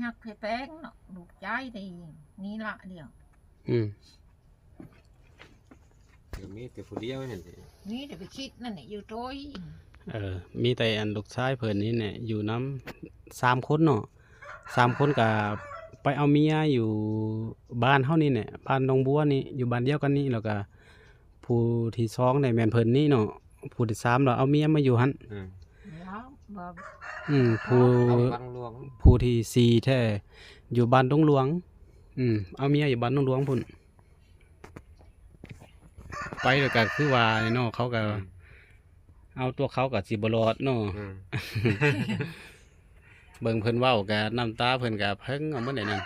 ຮັກແທ້ແປງເນາະ ລູກຊາຍນີ້ ນີ້ລະດຽວ. ອືມ ກໍມີແຕ່ຜູ້ດຽວຫັ້ນແຫຼະ ມີແຕ່ໄປຄິດນັ້ນແຫຼະ ຢູ່ໂຕຍ. ເອີ ມີແຕ່ອັນລູກຊາຍເພິ່ນນີ້ແຫຼະ ຢູ່ນຳ ສາມຄົນເນາະ ສາມຄົນກໍໄປເອົາເມຍຢູ່ບ້ານເຮົານີ້ແຫຼະ ບ້ານໜອງບົວນີ້ ຢູ່ບ້ານດຽວກັນນີ້ ແລ້ວກໍຜູ້ທີສອງນີ້ແມ່ນເພິ່ນນີ້ເນາະ ຜູ້ທີສາມລະເອົາເມຍມາຢູ່ຫັ້ນ. ອືມ ອືມ ຜູ້ ຜູ້ທີສີ່ແທ້ຢູ່ບ້ານດົງຫຼວງ. ອືມ ເອົາເມຍຢູ່ບ້ານດົງຫຼວງພຸ້ນ. ໄປແລ້ວກໍຄືວ່າເນາະ ເຂົາກໍ ອືມ ເອົາຕົວເຂົາກໍຊິບໍ່ລອດເນາະ. ອືມ ເບິ່ງເພິ່ນເວົ້າກໍນ້ຳຕາເພິ່ນກໍເພິ່ງອອກໝົດແຫຼະນັ້ນ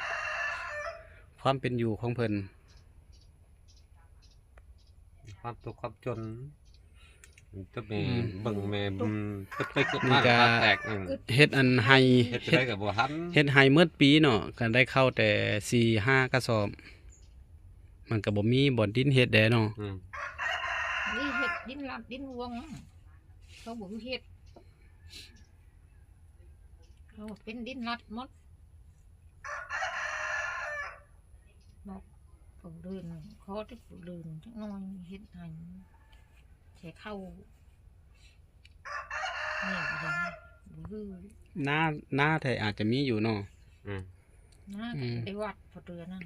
ຄວາມເປັນຢູ່ຂອງເພິ່ນ ຄວາມທຸກຄວາມຈົນ ຈົນແມ່ ອືມ ເບິ່ງແມ່ ອືມ ຈົນໄປເກີດມາກໍແຕກ. ອືມ ເຮັດອັນໄຮ່ ເຮັດຈັ່ງໃດກໍບໍ່ທັນ ເຮັດໄຮ່ໝົດປີເນາະ ກໍໄດ້ເຂົ້າແຕ່ສີ່ຫ້າກະສອບ ມັນກໍບໍ່ມີບ່ອນດິນເຮັດແດ່ເນາະ. ອືມ ນີ້ເຮັດດິນລັດດິນຫວງ ເຂົາບໍ່ເຮັດ ເຂົາເປັນດິນລັດໝົດ. ບອກຜູ້ອື່ນ ຂໍແຕ່ຜູ້ອື່ນຈັກໜ່ອຍເຮັດໃຫ້ ໃສ່ເຂົ້າ ນີ້ບໍ່ໄດ້ ບໍ່ຄື ນາ ນາແທ້ອາດຈະມີຢູ່ເນາະ. ອືມ ນາກໍ ອືມ ໄດ້ວັດພໍເທື່ອນັ້ນ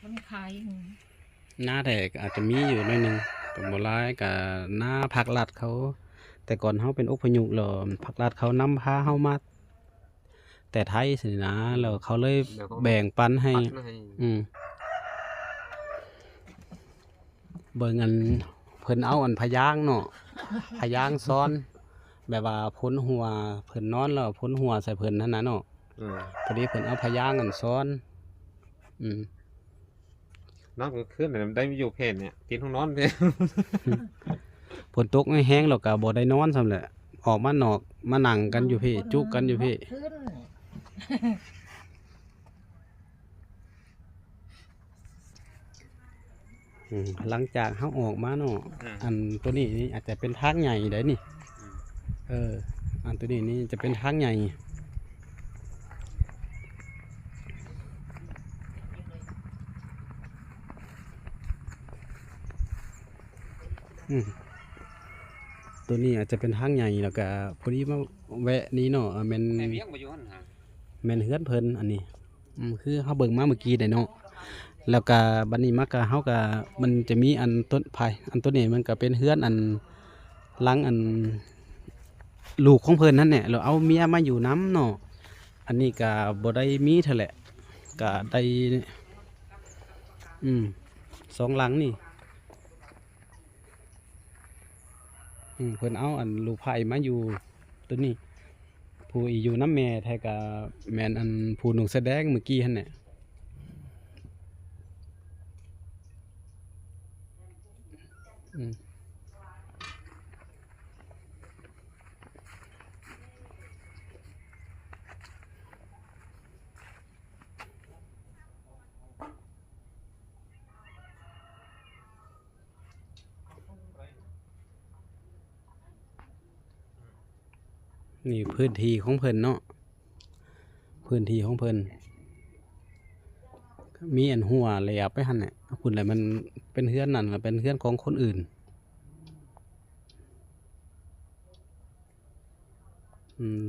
ມັນຂາຍ ອືມ ນາແທ້ກໍອາດຈະມີຢູ່ໜ້ອຍໜຶ່ງ ກໍບໍ່ຫຼາຍ ກໍນາພັກລັດເຂົາ ແຕ່ກ່ອນເຮົາເປັນອົບພະຍົບ ແລ້ວພັກລັດເຂົານຳພາເຮົາມາແຕ່ໄທຊີ້ນະ ແລ້ວເຂົາເລີຍແບ່ງປັນໃຫ້ ປັນໃຫ້ ອືມ ເບິ່ງອັນ ເພິ່ນເອົາອັນພະຍາງເນາະ ພະຍາງຊ້ອນ ແບບວ່າຝົນຫົວ ເພິ່ນນອນແລ້ວຝົນຫົວໃສ່ເພິ່ນຫັ້ນນະເນາະ. ອືມ ພໍດີເພິ່ນເອົາພະຍາງອັນຊ້ອນ. ອືມ ນອນກາງຄືນໄດ້ຢູ່ເພນນີ້ ຕີນຫ້ອງນອນເພນ ຝົນຕົກແຮງໆ ແລ້ວກໍບໍ່ໄດ້ນອນຊ້ຳແຫຼະ ອອກມານອກ ມານັ່ງກັນຢູ່ພີ້ ຈຸກັນຢູ່ພີ້. ອືມ ຫຼັງຈາກເຮົາອອກມາເນາະ ອືມ ອັນໂຕນີ້ນີ້ອາດຈະເປັນທາງໃຫຍ່ໄດ໋ນີ້. ອືມ ເອີ ອັນໂຕນີ້ນີ້ຈະເປັນທາງໃຫຍ່. ອືມ ໂຕນີ້ອາດຈະເປັນທາງໃຫຍ່ ແລ້ວກະພໍດີມາແວະນີ້ເນາະ ແມ່ນ ແມ່ນເຮືອນເພິ່ນອັນນີ້. ອືມ ຄືເຮົາເບິ່ງມາເມື່ອກີ້ໄດ໋ເນາະ ແລ້ວກະບັດນີ້ມາກະ ເຮົາກະ ມັນຈະມີອັນຕົ້ນໄຜ່ ອັນຕົ້ນນີ້ມັນກະເປັນເຮືອນອັນ ຫຼັງອັນ ລູກຂອງເພິ່ນຫັ້ນແຫຼະ ແລ້ວເອົາເມຍມາຢູ່ນຳເນາະ. ອັນນີ້ກະບໍ່ໄດ້ມີເທື່ອແຫຼະ ກະໄດ້ ອືມ ສອງຫຼັງນີ້. ອືມ ເພິ່ນເອົາອັນລູກໃພ້ມາຢູ່ໂຕນີ້ ຜູ້ອີ່ຢູ່ນຳແມ່ແທ້ກະແມ່ນອັນຜູ້ນຸ່ງສະແດງເມື່ອກີ້ຫັ້ນແຫຼະ. ອືມ ນີ້ພື້ນທີ່ຂອງເພິ່ນເນາະ ພື້ນທີ່ຂອງເພິ່ນ ມີອັນຮົ້ວແຫຼບໄປຫັ້ນແຫຼະ ພຸ້ນແຫຼະ ມັນເປັນເຮືອນນັ້ນ ເປັນເຮືອນຂອງຄົນອື່ນ. ອືມ